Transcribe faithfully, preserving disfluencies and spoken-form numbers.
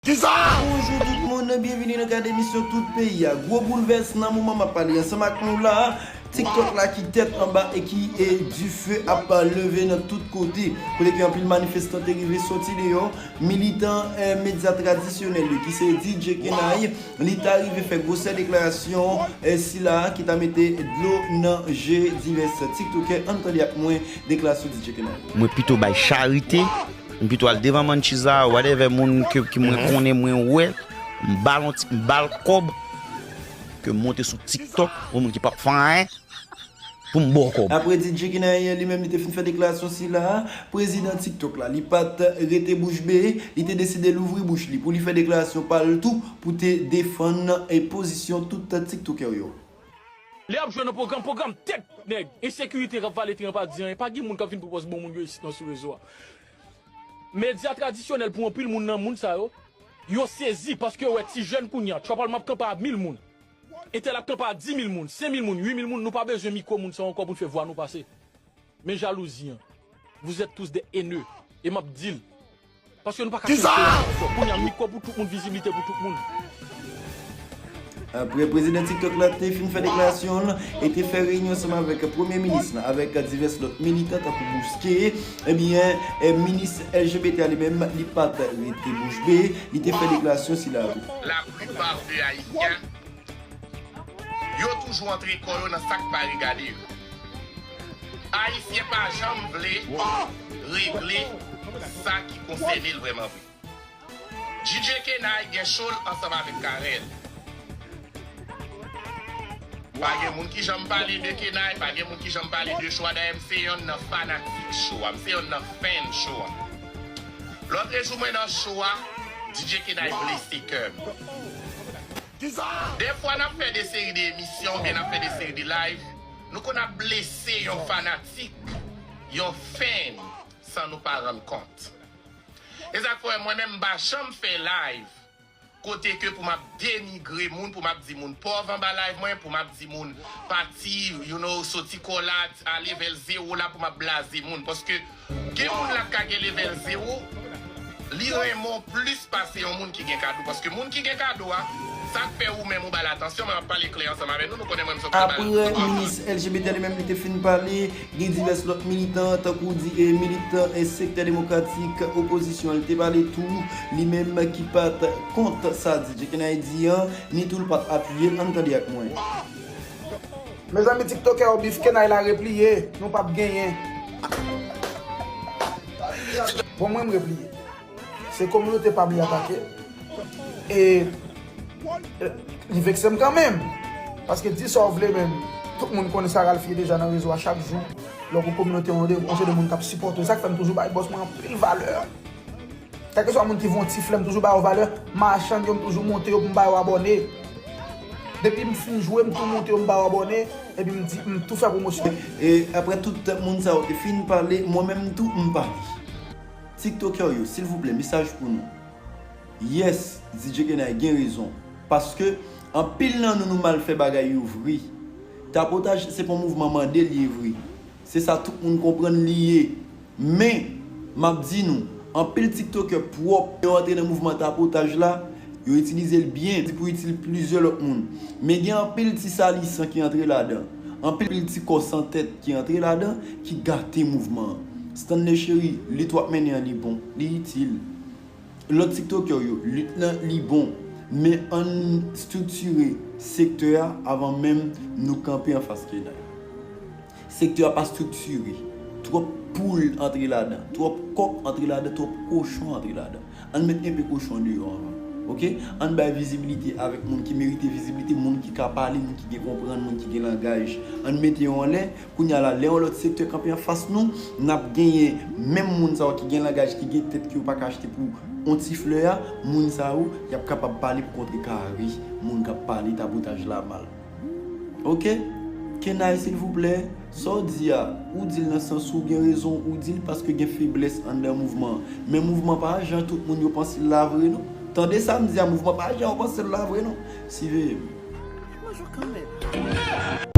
Kisa? Bonjou tout moun, byenvini nan kad emisyon Tout Peyi a. Gwo boulvès nan moman m ap pale ansanm ak nou la. TikTok la ki tèt anba e ki e dife ap leve nan tout kote. Kote ke anpil manifestan te rive soti deyò. Militan eh, medya tradisyonèl yo ki se D J Kenay, li ta rive fè gwosè deklarasyon eh, sila ki ta mete dlo nan je divès tiktokè. Ann tande ak mwen deklarasyon D J Kenay. Mwen pito bay charite. M pito al devan Manchiza, whatever moun ke, ki mwen konnen, mwen wè, m ba l on ti, m ba l kòb, ke m monte sou TikTok, yon moun ki p ap fè anyen, pou m ba w kòb. Apre D J Kenay li menm li te fin fè deklarasyon sila, prezidan TikTok la, li pa t rete bouch be, li te deside louvri bouch li pou li fè deklarasyon pa l tou, pou te defann e pozisyon tout tiktokè yo. Lè y ap jwe nan pwogram, pwogram tèt nèg, ensekirite k ap vale teren pa di anyen, pa gen moun k ap vin pwopòz bon moun yo isit nan sou rezo a. Medya tradisyonèl pou anpil moun nan moun sa yo, yo sezi paske yo wè ti jèn kounye a, Trap Al m ap kanpe a mil moun, entèl ap kanpe a di mil moun, senk mil moun, uit mil moun, nou pa bezwen mikwo moun sa yo ankò pou n fè vwa nou pase. Men jalouzi an. Vous êtes tous des haineux. E m ap di l. Paske nou pa ka fè diferans ankò. Kounye a mikwo pou tout moun, viziblite pou tout moun. Apre prezidan TikTok la te fin fè deklarasyon l e te fè reyinyon ansanm avèk premye minis la, avèk divès lòt militan tankou Bouske, ebyen, eh, minis L G B T a li menm, li pa t rete bouch be, li te fè deklarasyon sila tou. Laplipa de Ayisyen, yo toujou antre kò yo nan sa k pa regade yo. Ayisyen pa janm vle regle sa ki konsène l vrèman vre. D J Kenay gen cho l ansanm avèk Carel. Pa gen moun ki janm pale de Kenay, pa gen moun ki janm pale de cho a. Dayè, m se yonn nan fanatik cho a, m se yonn nan fan cho a. Lòtrejou, mwen nan cho a, D J Kenay blese kè m. Dèfwa n ap fè de seri de emisyon oubyen n ap fè de seri de live, nou konn ap blese yon fanatik, yon fan, san nou pa rann kont. E sa k fè mwen menm m pa janm fè live kote ke pou m ap denigre moun, pou m ap di moun pòv anba live mwen, pou m ap di moun pati, you know, soti kò la, a level zewo la pou m ap blaze moun. Paske gen moun la k ka gen level zewo, li renmen w plis pase yon moun ki gen kado. Paske moun ki gen kado a, sa k fè ou menm ou ba l atansyon, men m ap pale klè ansanm avè nou, nou konnen mwen m se yon ti bal. Apre minis L G B T li menm li te fin pale, gen divès lòt militan, tankou di, eh, militan, eh, sektè demokratik, opozisyon, li te pale tou, li menm ki pa t kont sa D J Kenay di an, ni tou l pa t apiye l, ann tande ak mwen. Mezanmi, tiktokè yo bif Kenay la repliye, nou p ap genyen. Bon, mwen m repliye. Se kominote pa m li atake. E, e li vekse m kanmenm. Paske di sa w vle, men tout moun konnen sa Ralph ye deja nan rezo a chak jou. Lè w gon kominote, yon de, yon seri de moun k ap sipòte w. Sa k fè m toujou bay bòs mwen anpil valè. Kèlkeswa moun ki voye yon ti flè, m toujou ba yo valè. Machann yo, m toujou monte yo pou m ba yo abòne. Depi m fin jwe, m tou monte yo, m ba yo abòne. Epi m di, m tou fè pwomosyon. E apre tout moun sa yo te fin pale, mwen menm tou, m pale. Tiktokè yo, silvouplè, mesaj pou nou. Yes, D J Kenay gen rezon. Paske anpil nan nou, nou mal fè bagay yo vre. Tapotaj se pa yon mouvman mande l ye vre. Se sa tout moun konprann li ye. Men, m ap di nou, anpil tiktokè pwòp, yo antre nan mouvman tapotaj la, yo itilize l byen, di pou itil plizyè lòt moun. Men gen anpil ti salisan ki antre ladan. Anpil ti kò san tèt ki antre ladan, ki gate mouvman an. Stanley Chery, lit w ap mennen an, li bon, li itil. Lòt tiktokè yo, lit lan, li bon. Men ann estriktire sektè a avan menm nou kanpe anfas Kenay. Sektè a pa estriktire. Twòp poul antre ladan, twòp kòk antre ladan, twòp kochon antre ladan. Ann met enpe kochon deyò anvan. Oke? Ann bay vizibilite avèk moun ki merite vizibilite, moun ki ka pale, moun ki gen konprann, moun ki gen langaj. Ann mete yo anlè. Kounye a la, lè yon lòt sektè kanpe anfas nou, n ap genyen menm moun sa yo ki gen langaj, ki gen tèt, ke yo pa ka achte pou yon ti flè a. Moun sa yo, y ap kapab pale pou kontrekare moun k ap pale tapotaj la mal. Oke? Kenay, silvouplè, sa w di a, ou di l nan sans ou gen rezon, ou di l paske gen feblès anndan mouvman an. Men mouvman pa jan tout moun yo panse l la vre non. Tande sa m di a, mouvman pa jan yo panse l la vre non. Siveye m. Mwen jwe kanmenm.